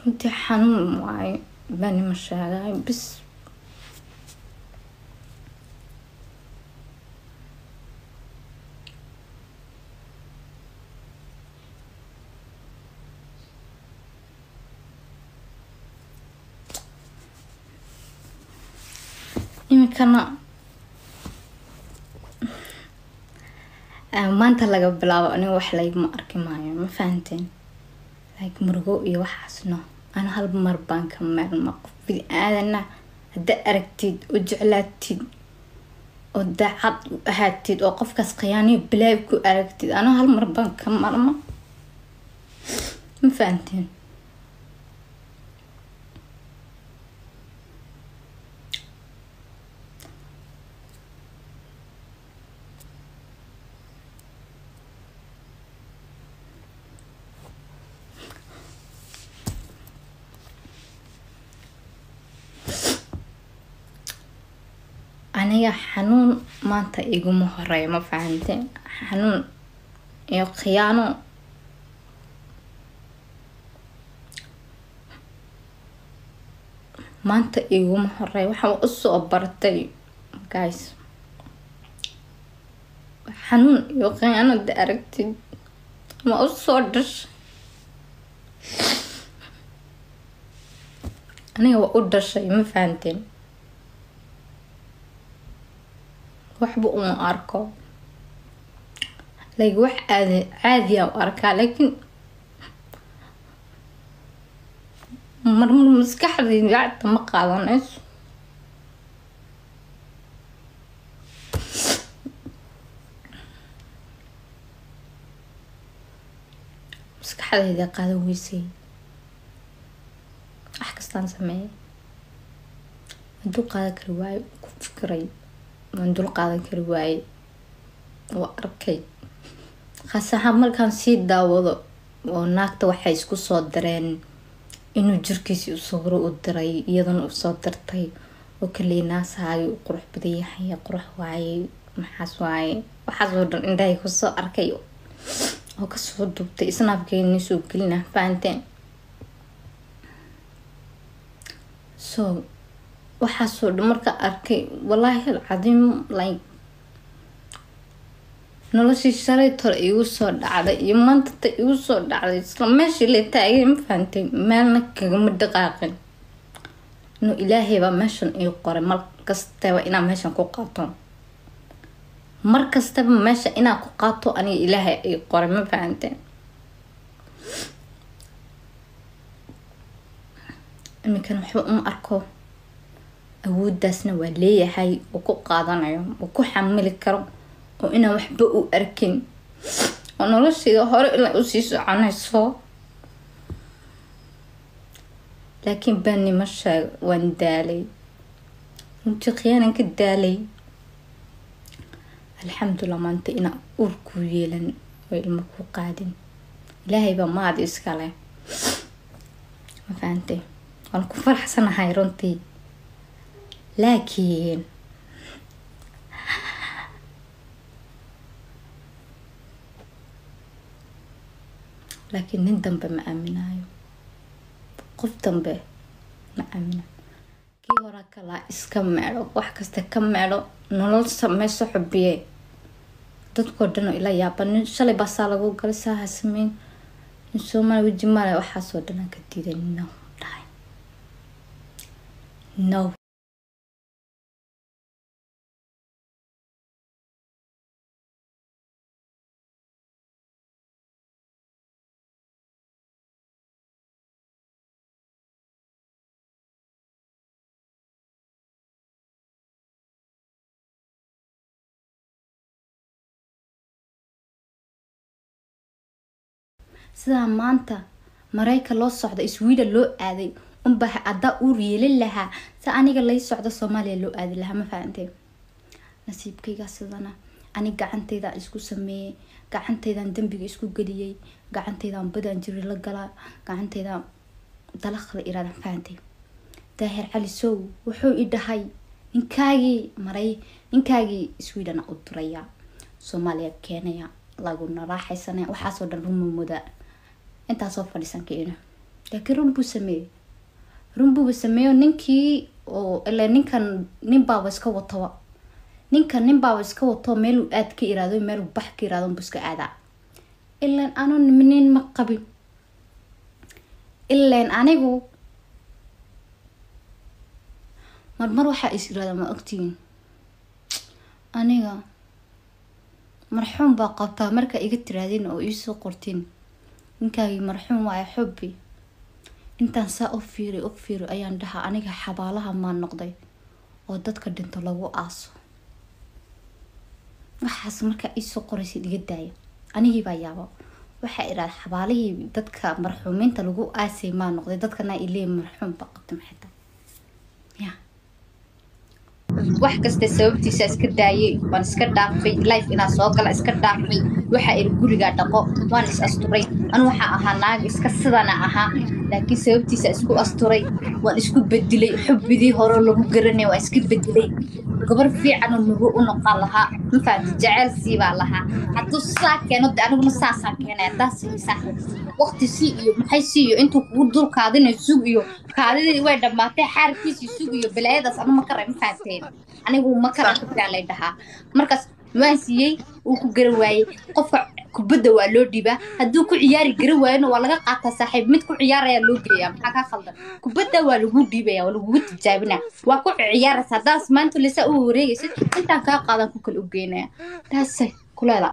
Runtii xanuun waaye, bani ma sheegayo bis. Iminkana maanta laga bilaabo aniga wax layguma arki maayo, ma fahanteen? Like murugo iyo waxaas no. Ana hal mar baan ka meelma. Qof bini aadana hadda aragtid oo jeclaatid oo daacad u ahaatid oo qofkaas khiyaaniyo bilaab ku aragtid, ana hal mar baan ka marma, ma fahanteen? Aniga xanuun maanta iguma horeeyo, ma fahanteen? Xanuun iyo khiyaano maanta iguma horeeyo. Waxaan usoo bartay guys, xanuun iyo khiyaano da aragtid ma usoo dhashay. Aniga waa u dhashay, ma fahanteen? Waxba uma arko, like wax aadi caadiya u arkaa, laakiin marmar maskaxdayda gacanta ma qaadanayso. Maskaxdayda qaadan weysay. Wax kastaan sameeyay waan dul qaadan kari waaye, ku fikiray waan dul qaadan kari waaye. Waa arkay khaas ahaan markaan sii daawado oo naagta waxay isku soo dareen inuu jirkiisii u sawiro u diray, iyadana u soo dirtay oo kaliya naasahaagii u qurux badan yahay, qurux waaye, maxaas waaye, waxaas oo dhan indhahay kusoo arkay oo kasoo duubtay snaabkeeni soo gelina, fahanteen? So waxaasoo dhan marka arkay, wallaahi alcadiim, like noloshii shalay tole igu soo dhacday iyo maanta ta igu soo dhacday isla meeshii la taagay, ma fahantay? Meelna kagama dhaqaaqin. Inuu Ilaahay baa meeshan ii qoray mar kastaba inaan meeshan ku qaato, mar kastaba meesha inaan ku qaato aniga Ilaahay ii qoray, ma fahanteen? Iminkan waxba uma arko. Awooddaasna waa leeyahay oo ku qaadanayo oo ku xamili karo oo inaan waxba u arkin oo noloshayda hore ilaa usii soconayso. Laakiin bani ma sheego, waan daalay runtii, khiyaanan ka daalay. Alxamdulilah maanta inaan uur ku yeelan oo ilmo ku qaadin, Ilaahay baa maad iskale, ma fahantay? Waan ku faraxsanahay runtii, laakiin nin dambe ma aaminayo, qof dambe ma aaminayo. Kii horaa kalaa iska meedho, wax kasta ka meedho, nolol sameyso xubiye. Dadkoo dhan oo ila yaaba, nin shalay baasaa lagu galay, saaha sameyn, nin Soomaali weji male, waxaasoo dhan aan ka diiday. No dhahay, no. Sidaa maanta Maraykan loo socdo, Sweden loo aaday unbaa haddaa uur yeelin lahaa, si aniga lay socdo Soomaaliya loo aadi lahaa, ma fahantay? Nasiibkayga sidana ani gacantayda isku sameeyey, gacantaydan dambiga isku geliyey, gacantaydan badaan jiri la galaa, gacantaydan dalaqda iraada, fahantay? Daahir Cali Sow wuxuu i dhahay ninkaagii maray, ninkaagii Sweden u diraya, Soomaaliya keenaya, laguna raaxaysanaya. Waxaasoo dhan rumamooda intaasoo fadhiisan keena. Laakiin run buu sameeyey, run buuba sameeyo ninkii oo ilaa ninkan nin baaba iska wataba, ninkan nin baaba iska wato, meeluu aad ka iraado, meeluu bax ka iraado unbuu iska aadaa. Ilaan anu nin ma qabin, ilaan anigu marmar waxaa is iraadaa, ma ogtihiin, aniga marxuum baa qabtaa. Markaa iga tiraadin oo iisoo qortiin ninkaagii marxuum waayo xubbi, intaan saa u fiiri u fiiri ayaan dhahaa, aniga xabaalaha maa noqday oo dadka dhinto lagu aaso? Waxaas markaa iisoo qoraysid iga daaya. Anigii baa yaabo, waxaa idhahda, xabaalihii dadka marxuumiinta lagu aasay maa noqday? Dadkana ileey marxuum baa qabtay, maxay tahay ya? Wax kasta sababtiisa iska daayay, waan iska dhaafay life inaan soo gala, iska dhaafay. Waxaa iri gurigaa dhaqo, waan is asturay. Anu waxaa ahaa naag iska sidana ahaa, laakiin sababtiisa isku asturay, waan isku bedelay. Xubbidii hore lagu garanay waan iska bedelay, gabar fiican oo nugu u noqon lahaa, ma fahamti? Jecel sii baa lahaa. Hadduu saa keeno de aniguna saasaan keenaya. Taas saaxiib waqti si iyo maxay si iyo intuu kugu dul kaadinayo sug, iyo kaadidii way dhammaatay, xaarkiisii sug iyo balaayadaas anu ma karay, ma fahamteen? Anigu ma karay, ku lay dhahaa. Markaas waan siiyey, wuu ku garan waayey. Qofka kubadda waa loo dhiibaa, hadduu ku ciyaari garan waayona waa laga qaataa saaxiib, mid ku ciyaaraya loo geeyaa. Maxaa kaa khaldan? Kubadda waa lagu dhiibaya, waa lagugu tijaabinaya, waa ku ciyaaraysa. Haddaas maanta lisa u wareegaysid, intaan kaa qaadan ku kala u geynaya, taasay kuleeda.